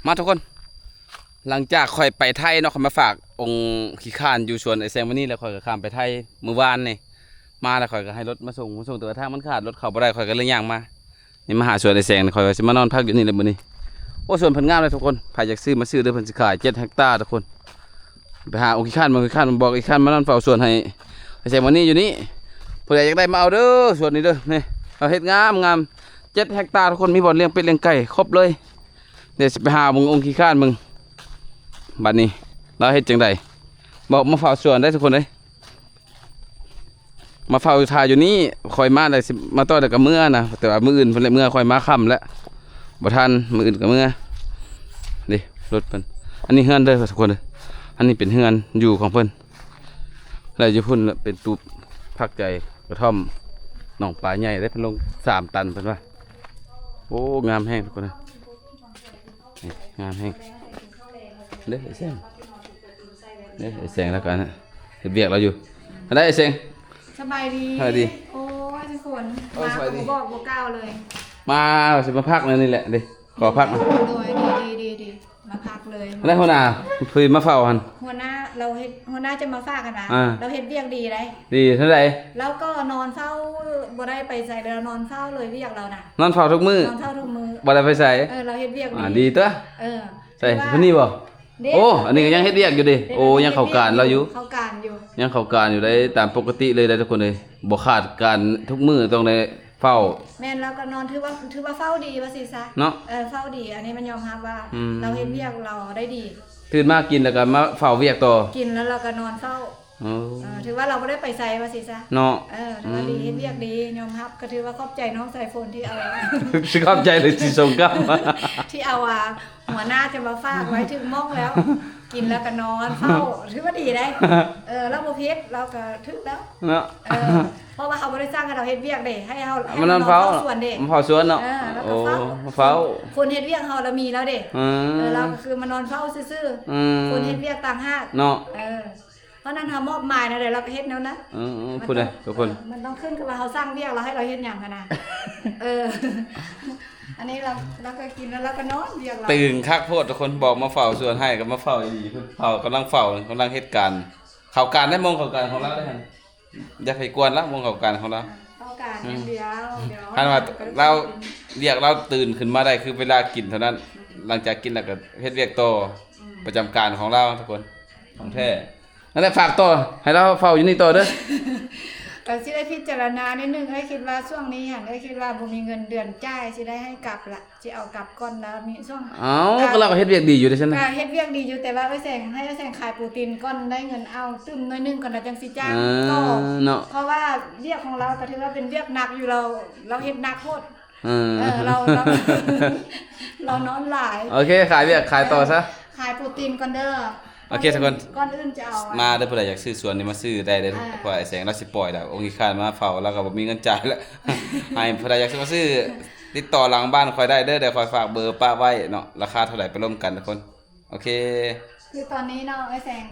ມາທຸກຄົນ ຫຼັງຈາກຂ້ອຍໄປໄທເນາະ ຂ້ອຍມາຝາກອົງຂີ້ຄ້ານຢູ່ສວນອ້າຍແສງມື້ນີ້ ແລ້ວຂ້ອຍກໍຂ້າມໄປໄທມື້ວານນີ້ ມາແລ້ວຂ້ອຍກໍໃຫ້ລົດມາສົ່ງ ມາສົ່ງ ແຕ່ວ່າທາງມັນຂາດ ລົດເຂົ້າບໍ່ໄດ້ ຂ້ອຍກໍເລີຍຍ່າງມາ ນີ້ມາຫາສວນອ້າຍແສງ ຂ້ອຍວ່າຊິມານອນພັກຢູ່ນີ້ແຫຼະມື້ນີ້. ໂອ້ ສວນເພິ່ນງາມເລີຍທຸກຄົນ ໃຜຢາກຊື້ມາຊື້ເດີ ເພິ່ນຊິຂາຍເຈັດເຮັກຕາທຸກຄົນ. ໄປຫາອົງຂີ້ຄ້ານເບິ່ງ ຂີ້ຄ້ານມັນບອກ ຂີ້ຄ້ານມານອນເຝົ້າສວນໃຫ້ອ້າຍແສງມື້ນີ້ຢູ່ນີ້ ຜູ້ໃດຢາກໄດ້ມາເອົາເດີ ສວນນີ້ເດີ ນີ້ ເຮົາເຮັດງາມໆ ເຈັດເຮັກຕາທຸກຄົນ ມີບ່ອນລ້ຽງເປັດລ້ຽງໄກ່ຄົບເລີຍ. ດຽວຊິໄປຫາເບິ່ງອົງຂີ້ຄ້ານເບິ່ງ ບັດນີ້ລາວເຮັດຈັ່ງໃດ ບອກມາເຝົ້າສວນໄດ້ທຸກຄົນເອີຍ. ມາເຝົ້າຖ້າຢູ່ນີ້ ຂ້ອຍມາແລ້ວຊິມາຕໍ່ ແລ້ວກໍເມືອນະ ແຕ່ວ່າມື້ອື່ນເພິ່ນແຫຼະເມືອ ຂ້ອຍມາຄ່ຳແລ້ວ ບໍ່ທັນ ມື້ອື່ນກໍເມືອ. ນີ້ລົດເພິ່ນ ອັນນີ້ເຮືອນເດີທຸກຄົນເດີ ອັນນີ້ເປັນເຮືອນຢູ່ຂອງເພິ່ນ ແລ້ວຢູ່ພຸ້ນເປັນຕູບພັກໃຈ ກະທ່ອມໜອງປາໃຫຍ່ເດ້ ເພິ່ນລົງສາມຕັນເພິ່ນວ່າ. ໂອ້ ງາມແຮງທຸກຄົນເອີຍ ນີ້ງາມແຮງເດ້ ອ້າຍແສງ ເດ້ ອ້າຍແສງ ແລ້ວກໍອັນນັ້ນ ເຮັດວຽກລາວຢູ່ ອັນໃດອ້າຍແສງ? ສະບາຍດີ ສະບາຍດີ ໂອ້ຍ ທຸກຄົນ ໂອ້ຍ ມາ ສະບາຍດີ ກໍບໍ່ບອກບໍ່ກ່າວເລີຍ ມາ ຊິມາພັກແນວນີ້ແຫຼະເດ້ ຂໍພັກ ໂດຍ ດີໆໆໆ ມາພັກເລີຍ ແລ້ວຫົວໜ້າ ຜູ້ມາເຝົ້າຫັ້ນ ຫົວໜ້າ ລາວເຮັດ ຫົວໜ້າຈະມາຝາກຫັ້ນນະ ອ່າ ລາວເຮັດວຽກດີໃດ໋ ດີເທົ່າໃດ? ລາວກໍນອນເຝົ້າ ບໍ່ໄດ້ໄປໃສເລີຍ ລາວນອນເຝົ້າເລີຍ ວຽກລາວນະ ນອນເຝົ້າທຸກມື້ ນອນເຝົ້າທຸກມື້ ບໍ່ໄດ້ໄປໃສ ເອີ ລາວເຮັດວຽກດີ ອ່າ ດີຕົວະ ເອີ ໃສ ຜູ້ນີ້ບໍ່? ເດ້ ໂອ້ ອັນນີ້ກໍຍັງເຮັດວຽກຢູ່ເດ້ ເດ້ ໂອ້ ຍັງເຂົ້າການລາວຢູ່ ເຂົ້າການຢູ່ ຍັງເຂົ້າການຢູ່ໄດ໋ ຕາມປົກກະຕິເລີຍໄດ໋ທຸກຄົນເອີຍ ບໍ່ຂາດການທຸກມື້ຕ້ອງໄດ້ເຝົ້າ ແມ່ນ ລາວກໍນອນ ຖືວ່າ ຖືວ່າເຝົ້າດີວ່າຊີ້ຊະ ເນາະ ເອີ ເຝົ້າດີ ອັນນີ້ມັນຍອມຮັບວ່າ ອືມ ລາວເຮັດວຽກລາວໄດ້ດີ ຕື່ນມາກິນແລ້ວກໍມາເຝົ້າວຽກຕໍ່ ກິນແລ້ວລາວກໍນອນເຝົ້າ ໂອ້ ເອີ ຖືວ່າລາວບໍ່ໄດ້ໄປໃສວ່າຊີ້ຊະ ເນາະ ເອີ ຖືວ່າດີ ອືມ ເຮັດວຽກດີ ຍອມຮັບ ກໍຖືວ່າຂອບໃຈນ້ອງສາຍຝົນທີ່ເອົາ ຊິຂອບໃຈ ຫຼື ຊິສົ່ງກັບ ທີ່ເອົາ ອ່າ ຫົວໜ້າຈະມາຝາກໄວ້ຖືກໝ່ອງແລ້ວ ກິນແລ້ວກໍນອນເຝົ້າ ຖືວ່າດີເດ້ ເອີ ລາວບໍ່ຜິດ ລາວກໍຖືກແລ້ວ ເນາະ ເອີ ເພາະວ່າເຮົາບໍ່ໄດ້ສັ່ງໃຫ້ລາວເຮັດວຽກເດ້ ໃຫ້ເຮົາ ໃຫ້ມານອນເຝົ້າ ມານອນເຝົ້າສວນເດ້ ມາເຝົ້າສວນເນາະ ເອີ ລາວກໍເຝົ້າ ໂອ້ ມາເຝົ້າ ຄົນເຮັດວຽກເຮົາລະມີແລ້ວເດ້ ອືມ ເອີ ລາວກໍຄືມານອນເຝົ້າຊື່ໆ ອືມ ຄົນເຮັດວຽກຕ່າງຫາກ ເນາະ ເອີ ເພາະນັ້ນເຮົາມອບໝາຍແນວໃດລາວກໍເຮັດແນວນັ້ນ ເອີໆ ມັນຕ້ອງ ຜູ້ໃດ ທຸກຄົນ ເອີ ມັນຕ້ອງຂຶ້ນກັບວ່າເຮົາສັ່ງວຽກລາວໃຫ້ລາວເຮັດຫຍັງຫັ້ນນະ ເອີ ອັນນີ້ລາວ ລາວກໍກິນແລ້ວລາວກໍນອນ ວຽກລາວ ຕື່ນຄັກໂພດທຸກຄົນ ບອກມາເຝົ້າສວນໃຫ້ກໍມາເຝົ້າອີ່ຫຼີ ເພິ່ນເຝົ້າ ກຳລັງເຝົ້າ ກຳລັງເຮັດການ ເຂົ້າການໄດ້ ໂມງເຂົ້າການຂອງລາວໄດ້ຫັ້ນ ຢ່າໄປກວນລາວ ໂມງເຂົ້າການຂອງລາວ ເຂົ້າການຢ່າງດຽວ ອືມ ດຽວ ຄັນວ່າລາວ ວຽກລາວຕື່ນຂຶ້ນມາໄດ້ຄືເວລາກິນເທົ່ານັ້ນ ຫຼັງຈາກກິນແລ້ວກໍເຮັດວຽກຕໍ່ ອືມ ປະຈຳການຂອງລາວທຸກຄົນ ຂອງແທ້ ນັ້ນແຫຼະ ຝາກຕໍ່ ໃຫ້ລາວເຝົ້າຢູ່ນີ້ຕໍ່ເດີ ກໍຊິໄດ້ພິຈາລະນານິດໜຶ່ງ ເອື້ອຍຄິດວ່າຊ່ວງນີ້ຫັ້ນ ເອື້ອຍຄິດວ່າບໍ່ມີເງິນເດືອນຈ່າຍ ຊິໄດ້ໃຫ້ກັບລະ ຊິເອົາກັບກ່ອນ ລາວມີຊ່ວງ ເອົ້າ ອ່າ ກໍລາວກໍເຮັດວຽກດີຢູ່ເດ້ຊັ້ນນະ ກໍເຮັດວຽກດີຢູ່ ແຕ່ວ່າເອື້ອຍແສງ ໃຫ້ເອື້ອຍແສງຂາຍໂປຣຕີນກ່ອນ ໄດ້ເງິນເອົາຕື່ມໜ້ອຍໜຶ່ງກ່ອນ ລາວຈັ່ງຊິຈ້າງ ອ່າ ຕໍ່ ເນາະ ເພາະວ່າວຽກຂອງລາວກໍຖືວ່າເປັນວຽກໜັກຢູ່ ລາວ ລາວເຮັດໜັກໂພດ ເອີ ເອີ ລາວ ລາວ ລາວນອນຫຼາຍ ໂອເຄ ຂາຍວຽກ ຂາຍຕໍ່ຊະ ເອີ ຂາຍໂປຣຕີນກ່ອນເດີ ໂອເຄ ທຸກຄົນ ກ່ອນອື່ນຈະເອົາ ມາເດີ ຜູ້ໃດຢາກຊື້ສວນນີ້ມາຊື້ໄດ້ເດີ ອ່າ ເພາະອ້າຍແສງລາວຊິປ່ອຍແລ້ວ ອົງຂີ້ຄ້ານມາເຝົ້າ ລາວກໍບໍ່ມີເງິນຈ່າຍແລ້ວ ໃຫ້ຜູ້ໃດຢາກຊື້ມາຊື້ ຕິດຕໍ່ຫຼັງບ້ານຂ້ອຍໄດ້ເດີ ດຽວຂ້ອຍຝາກເບີປະໄວ້ເນາະ ລາຄາເທົ່າໃດໄປລົມກັນທຸກຄົນ ໂອເຄ ຄືຕອນນີ້ເນາະ ອ້າຍແສງ